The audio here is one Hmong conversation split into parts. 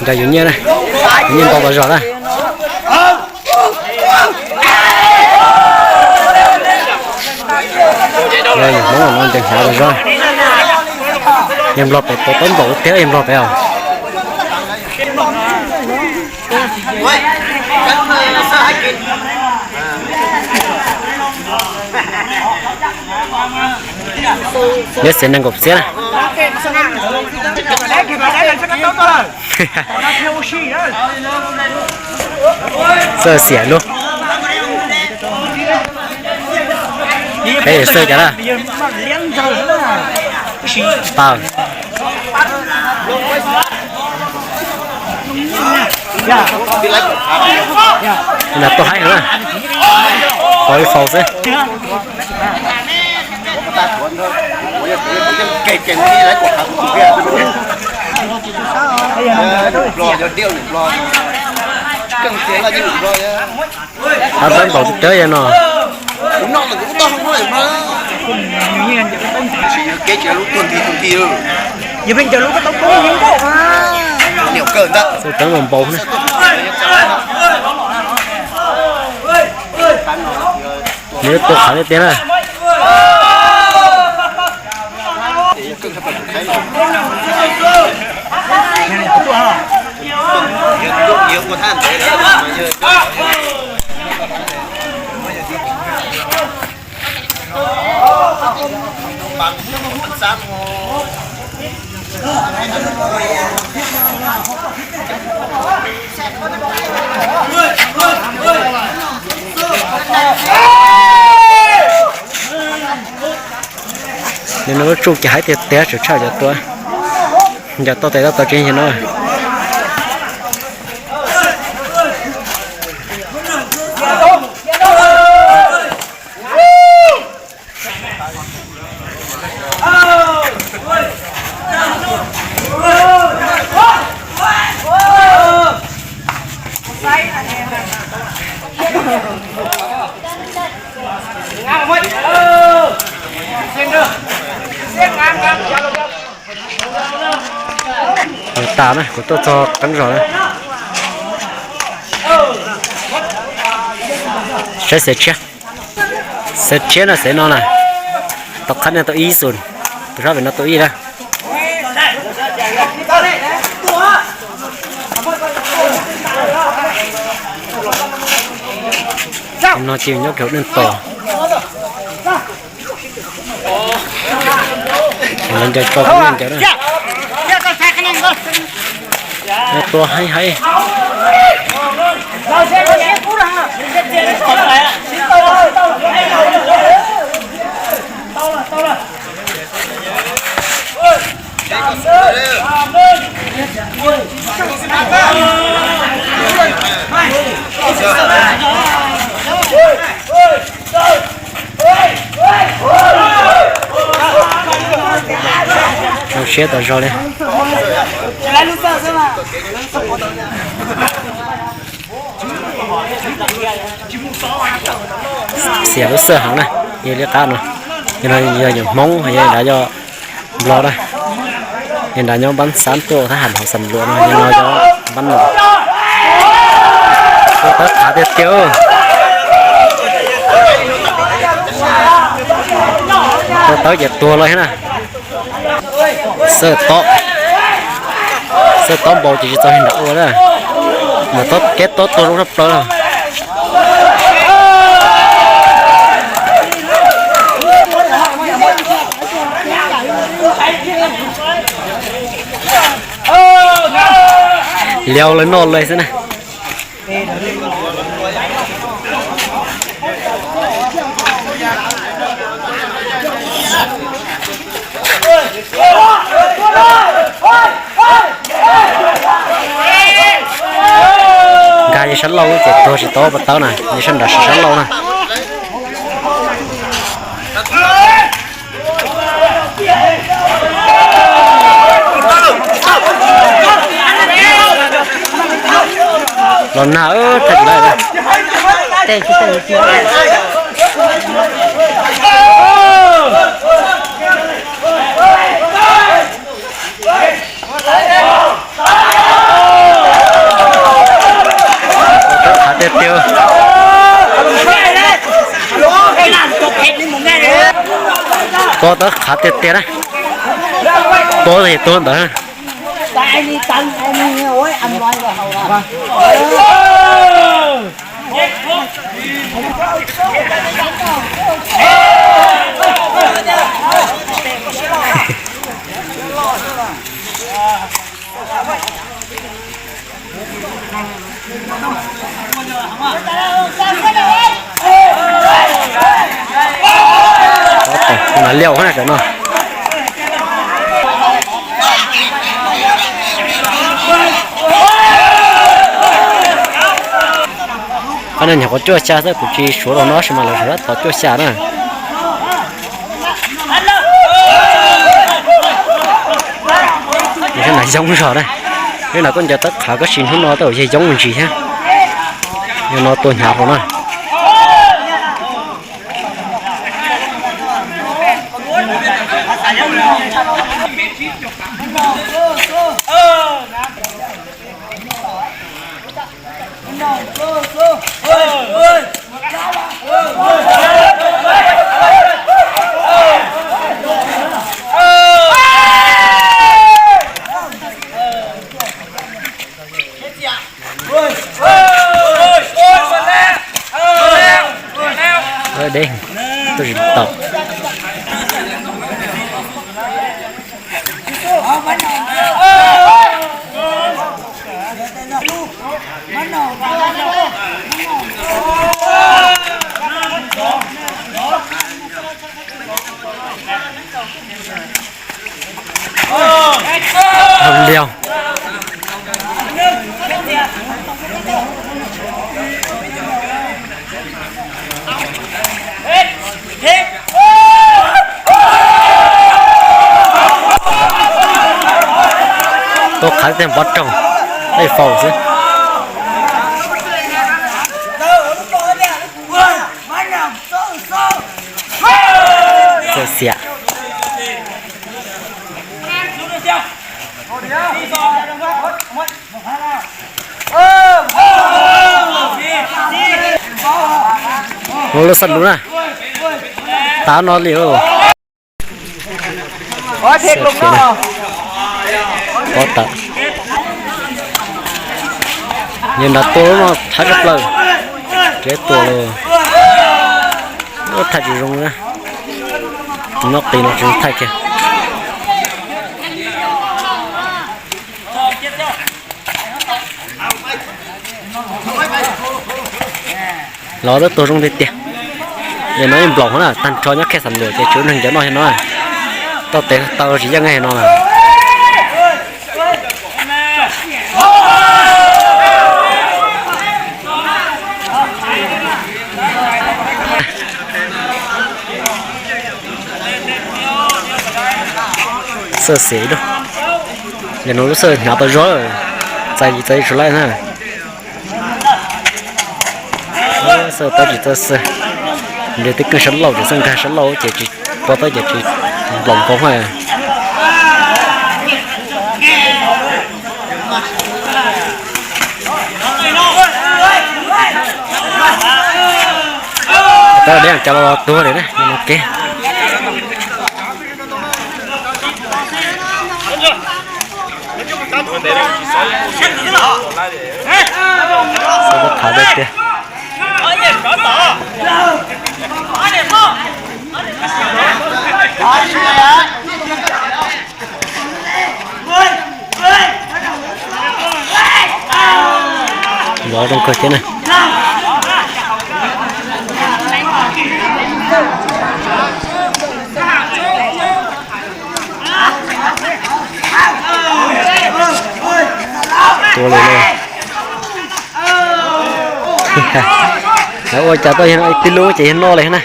Nrog yus nyiaj na, yus nyiaj npau tas zog na. Yog yus Hmoob no ntes hnyav tas zog. Yawg Nplog pem tau taub npaum tiag yawg Nplog pem os. Nyob xiav nees nkaum txiab na. Txawj xiam lub. Qheb xwb cas na. Tau. Nram tuaj haib heev na. Tau ib faus xwb. Ab, tab npaum cawv yog no. Xwb tab npaum npaum na. Nws tua qhov tiag tiag na. Nws lub tsuj ces haib tiag tiag, tseem tshaj cov tua, cov tau tes tau taw tsev yog no. Kuv tas na, kuv tuaj txog qeeb zog na. Saib xev tshiab. Xev tshiab no, xev no na. Tau qhab nej tau ib xus, tus sab pem no tau ib na. No ces nyob kiag hauv neej tos. Lawv ncaws tso kuv ncaws na. Tua haib haib. Zoo siab tas zog li. Xiam lub xawj heev na, yog li qab no, yog no yog yawm Hmoob, yog nrad yog Nplog na, yog nrad nyob npab xab tuaj thab ham hauv xam luam no, yog no yog npab no. Tua tawb qhav tiag tiag. Tua tawb ces tuag lawm thiab na. Xawj tob, xawj tob npaum ces tsis txaus li nram ua na. Mas tob keb tob tuag zoo sab plaws na. Liaus lawv noj lawv xwb na. Nkag yog sab laug ces tuag tsis tau pas tawb na, yog sab nrad sab laug na. Los nag, thaj tsis laij. Pov tawb qhav tiag tiag na. Pov ces tuag ntawd. Mas liau na cov no. Qhov no nyuam qhuav cuaj xya xwb, kuv tsis suav los no sis mas lawv suav tau cuaj xya na. Yog nas yoob zog na. Yog nas tuaj ncaws tawb qhav koj sis hnub no tej zaum yog yoob ntsis thiab. Yog no tua hnyav hauv na. Deb, tuaj tsis tau. Liau. Tuaj qhav tej npov raug, tej faus xwb. Txawj xiam. Ua lub xab lub na. Tav no li. Pob tawm. Yog nram tua lub no thab tshaj plaws. Tsev tua los thaj tsis zoo na. Nyob qis no tsis zoo thaj kiag. Los twb tuag zoo tiag tiag. Yog no ib nplaum na, tag nrho nyob khej xam luam ces tshuav neeg cov no no. Tau tes tau tsis yeej no. Xawj xiam ib lub. Yog no lub xawj hnyav tau zog, txais txais tsis laib na. Xawj tau tsis txawj xwb. Nws twb keej sab laug ces xawj nkag sab laug ces tsis pov tau ces tsis nploos nkaus na. Tab deb cov los tuag li na, no kev. Xawb tau qhav tiag tiag. Vov zoo kawg thiab na. Tua li no. Ua cas tuaj yog tib lub ces yog no li na.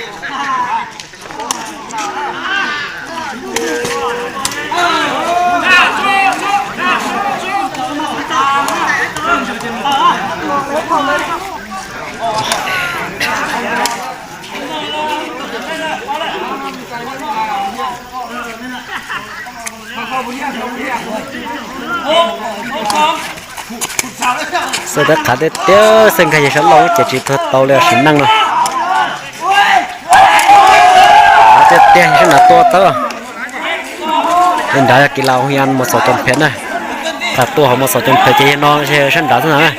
Xawb tau qhav tiag tiag, xawb nkag yog sab laug ces tsis tuag tau li sim neej no. Tiag sab nrad tua tawb. Li nrad yog kis las Hoo Yas Mos Xos Coom Phem na. Tham tua hauv Mos Xos Coom Phem ces yog no sab nrad xwb na.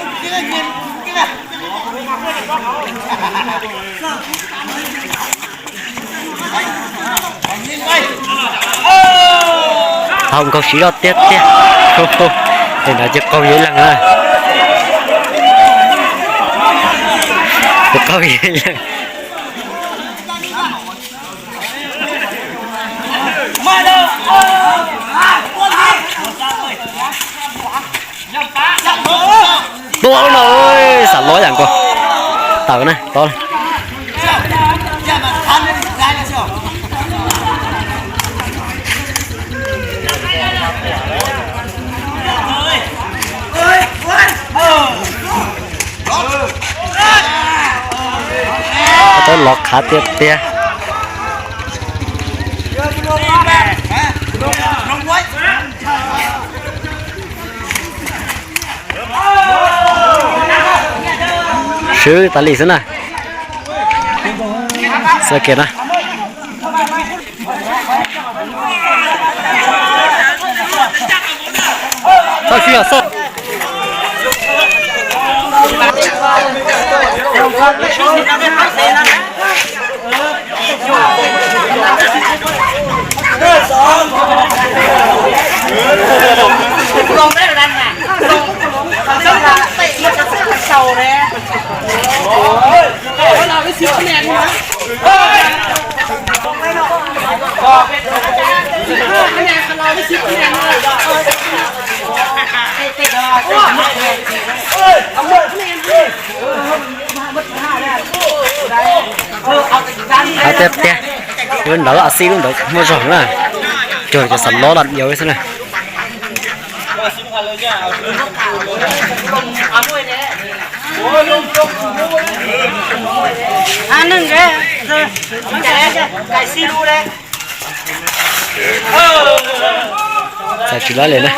Hau nkaug siv zog tiag tiag. Li nrad ces qaug yog ib leeg na. Ces qaug yog ib leeg. Tua lub no, xam lov yam nkaus. Tawm na, tod. Tab lov qhav tiag tiag. Swb tas li xwb na. Xav kiag na. Tau si xwb. Hais tiag tiag, lub ntawd laj xij lub ntawd muaj zog na, cuag cov xam lov lam yau xwb na. Txav tsis laib li na.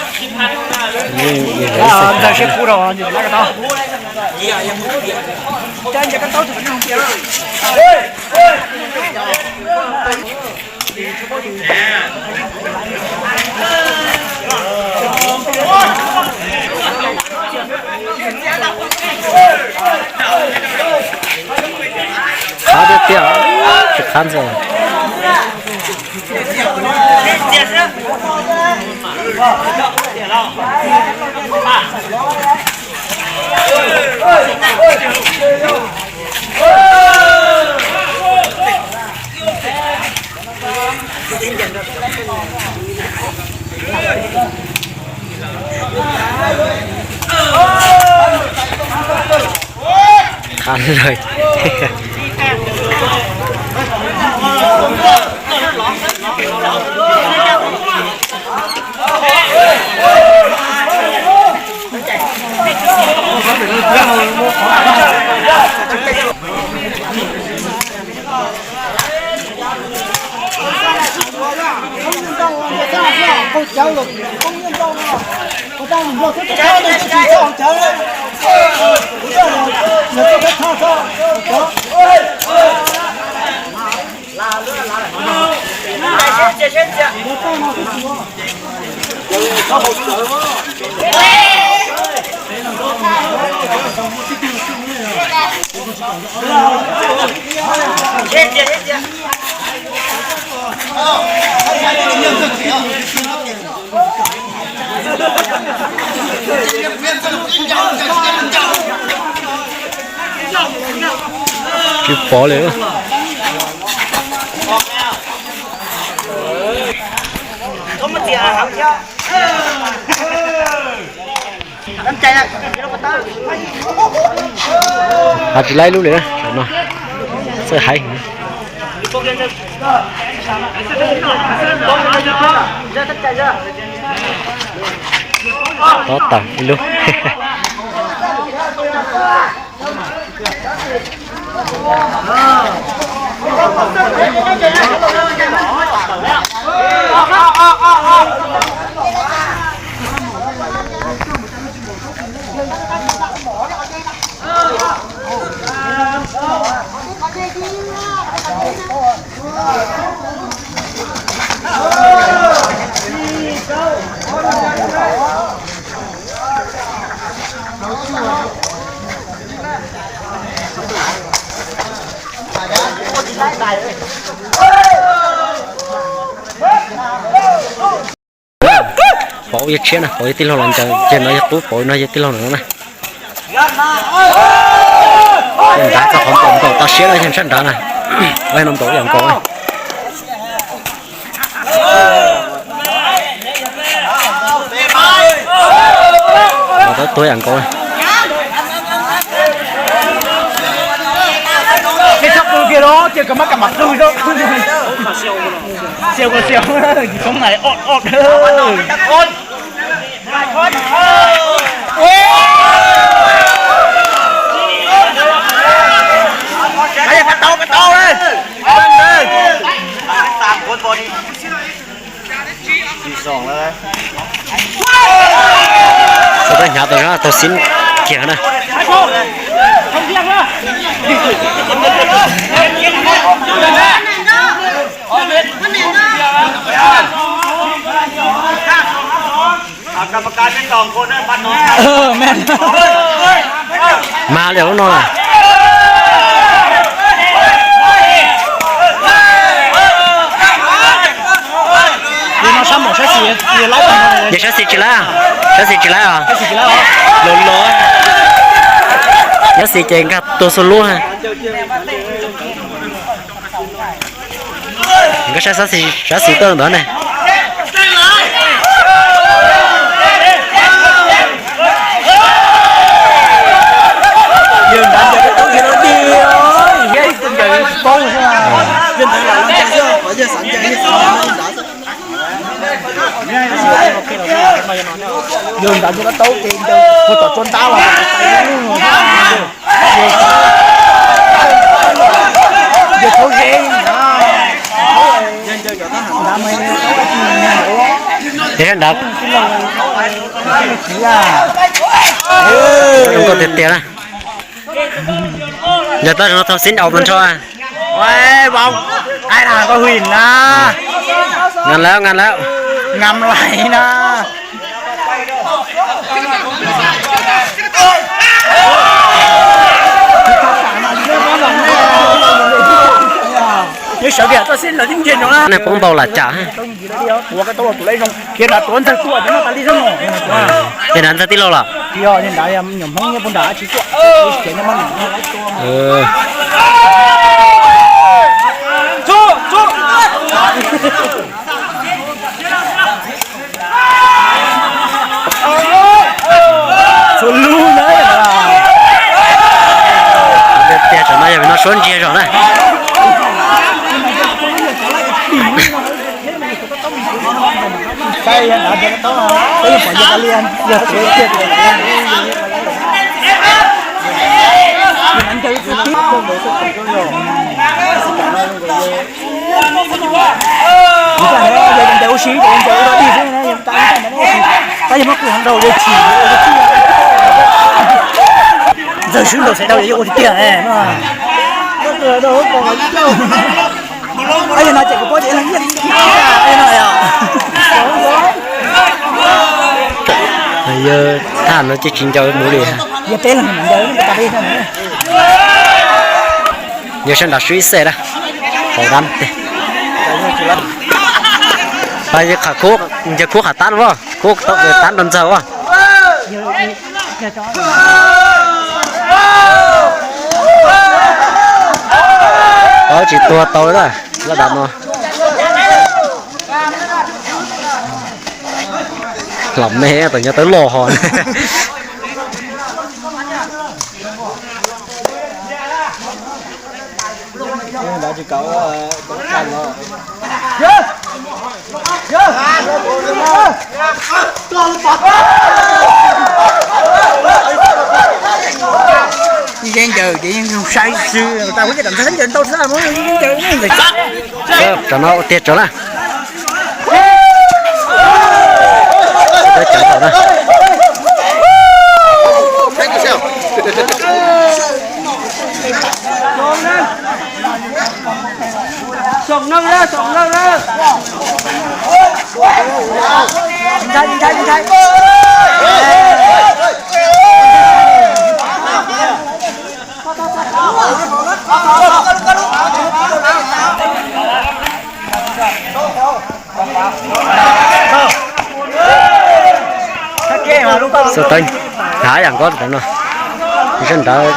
Qab tiag tiag, tsis qab ntxawg. Qab lawm. Tsis pom li. Hais tsis laib lub li na, no txawj hais. Tob tawm ib lub. Pauv yog tshiab na, pauv yog tij laug los ncaws, ces no yog qub, pauv no yog tij laug no na. Nrad txog qhov npaum npaum tau siab na, yog sab nrad na. Ua no npaum yam nkaus. Tab tuag yam nkaus. Eb, txhob qw kiag los, cia kov mab kam mam qw xwb. Xiaus kov xiaus, yus txhob nais ob ob. Tau, tau, tau. Tsis zoo lawm. Tau hnyav tau zog tau xib kiag na. Mas liam lub no na. Yog sab xis tsis laib, sab xis tsis laib os. Los los. Sab xis ces nkag tuag xua lub ha. Nkag saib sab xis, sab xis tuaj ntawd ne. Yawg nrad ncaws tau ib lub dig, thiab ib tug ncaws paub xwb. Yawg ntawd los ncaws xwb, qhov yawg xav ncaws yawg xav ncaws nrad xwb. Yawg nrad ncaws tau ces ncaws puag tom tsuas ntab los. Yawg thaub ze. Ces nrad zoo nkauj tiag tiag na. Yog tab no thau xib nraus mas nrho. Ai na, koj hwm na. Ngam lawm, ngam lawm. Ngam lais na. Nws sawv tias toj xib los tib nce no na. Poob ntaus lam cas. Ua koj tau tus lej zoo khiav nrad tuav ntxawg tuaj ces noj tas li xwb no. Ces nrad ntxawg tij laug los? Yog nrad nyuam Hmoob nyob puag nrad tsis tuaj. Txhua lub na. Tiag, tsam no yog vim no suab ntsiag zog na. Tab yog muab qw heev rau yawg chim. Ntxawg swb ntaus xaiv rau yawg ua tiag tiag. Yog no ces kuv paub ces yog no. Yawg thaj no ces tsis ncaws mus li. Yawg peb leeg ncaws tas li. Yawg sab nrad swb ib xej na. Hauv dab teg. Ncaws khub qhov tab as, khub tab rau ntxawg as. Tsis tuag tau li laj dab no. Los me tam nyob tawb los hos. Yeej ncaws ces yeej saib xwb, tau kuv ces tam ntxhais ncaws ntau xwb, yeej ncaws yeej ncaws. Tsam no ua tiag tsam na. Cov thaum na. Soom neej na, soom neej na. Ntshai, ntshai, ntshai. Xov tooj hnav yam nkaus tam no. Zaj nrad.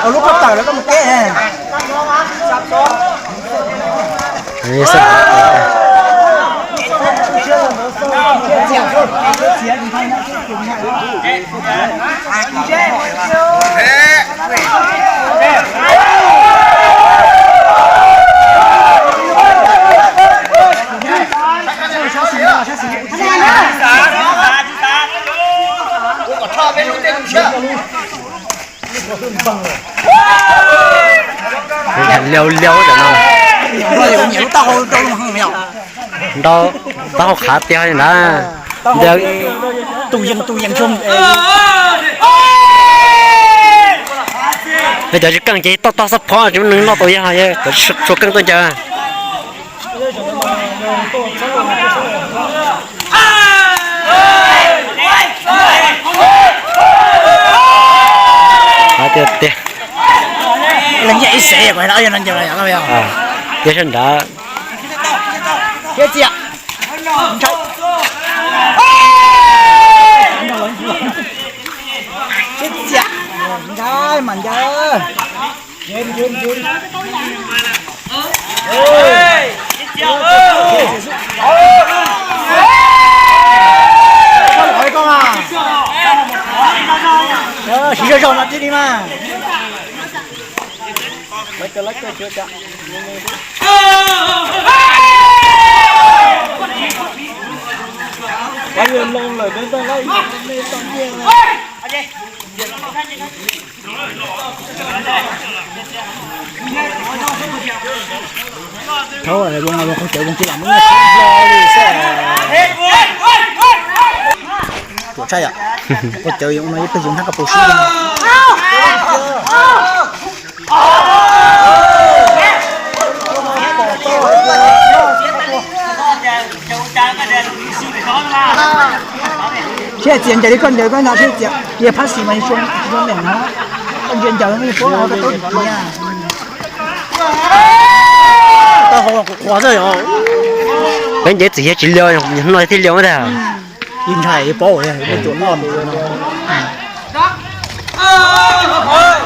Liau liau tam no. Ntau, taub hau qhav tiag li ntag. Cov tsis keej ces toj toj xab phom, cov neeg noj tau yog, cov tsis tshua keej tuaj ncaws. Tiag tiag. Yog sab nrad. Siv zog zog no thiaj li mas. Thaub zoo no qhov cawv zoo kiag los muab nyiaj hlo li xwb. Ruam tshaj yom. Qhov cawv zoo no ib pliag yus hnab koj pus sib. Siab txias ncaws li koj ncaws koj no siab txias, yog phab xis mas zoo meem no. Koj ntsia ncaws no puab no koj tub tiag. Tau hau qhuav xwb yom. Peb ncaws txim yog tsis liam, no thiaj liam ntag. Ib ntshai paub cuam noj.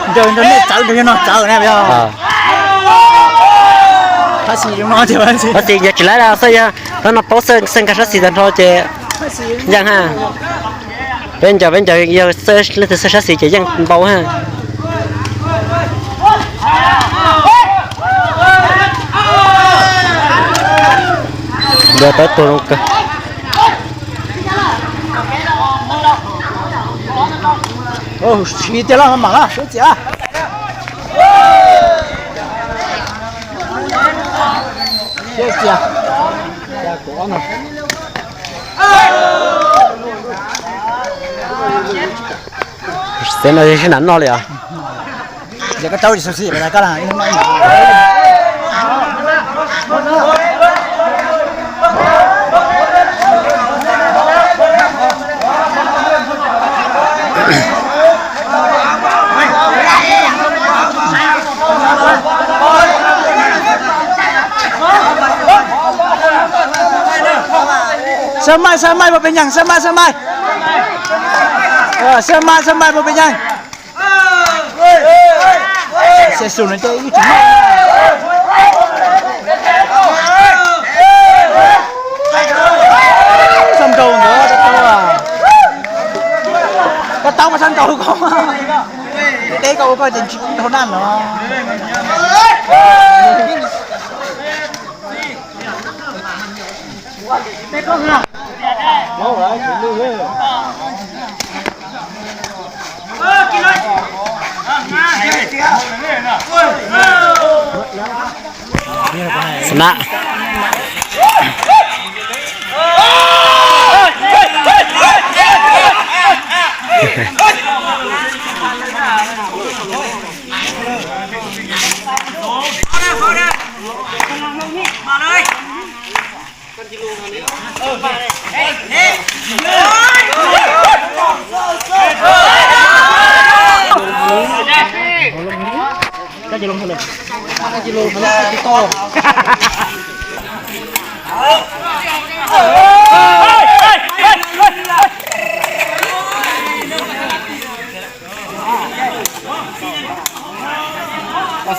Ncaws nrog nej txawv nrog yog no txawv na yog. Phab xis zoo no. Phab xis yog tsis laib xwb yog, tab no paub xwb, xwb nkag sab xis tag nrho ces yeej ha. Peb ncaws peb ncaws yog leej twg xwb sab xis ces yeej npau ha. Ncaws peb tug zoo kawg. Siv tiag los mam los siab txias. Siab txias. Xeev no sib nam noj li os. Sab maij sab maij puas pes nyeeg, sab maij sab maij. Sab maij sab maij puas pes nyeeg. Xia xu no ces ib tsoom, txhob nrau ntawd, koj taub mas txhob nrau koj, deb koj ua koj ces nrau daj no. Xab nam.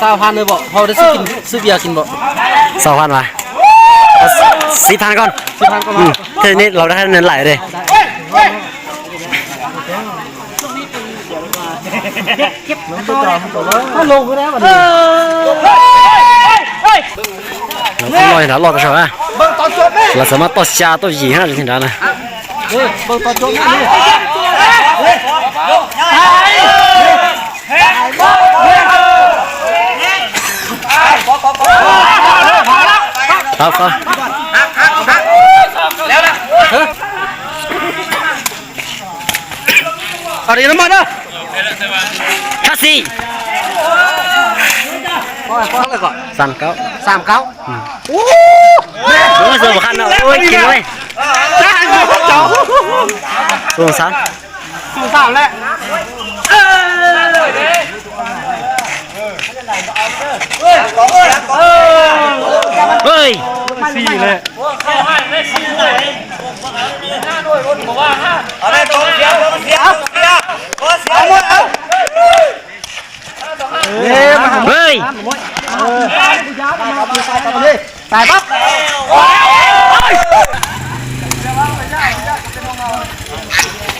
Sao Phan, họ đã súp, súp bia kin bọ. Sao Phan mà. Xí Phan con. Xí Phan con. Ừ, thế nênเราđã nên lại đây. Nó lông cái đấy mà. Nó không lôi nó lọt ra rồi á. Là sao mà to xa to gì ha trên đó nè. Tao sao? Ở đây nó mất đó. Khá xì. Xăm cáo. Xăm cáo. Đúng rồi, giờ mà khăn đâu. Ôi, kìm nó đi. Đúng rồi, sao? Xăm cáo lẹ. Ơi. Xì lẹ. Ơi. Tài bắp.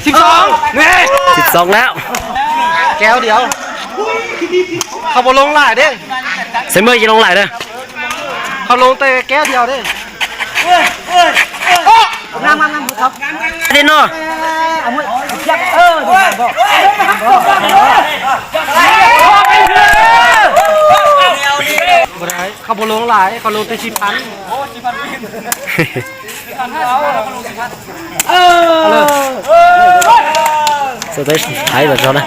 Xịt sóng. Xịt sóngแล้ว. Kéo điếu. Không có lông lại đi. Sẽ mời chị lông lại đây. Không lông tê kéo điếu đi. Năm, năm, năm, không. Thế nó. Không có lông lại, không lông tê xịt phán. Sao tới thái vào cho đây.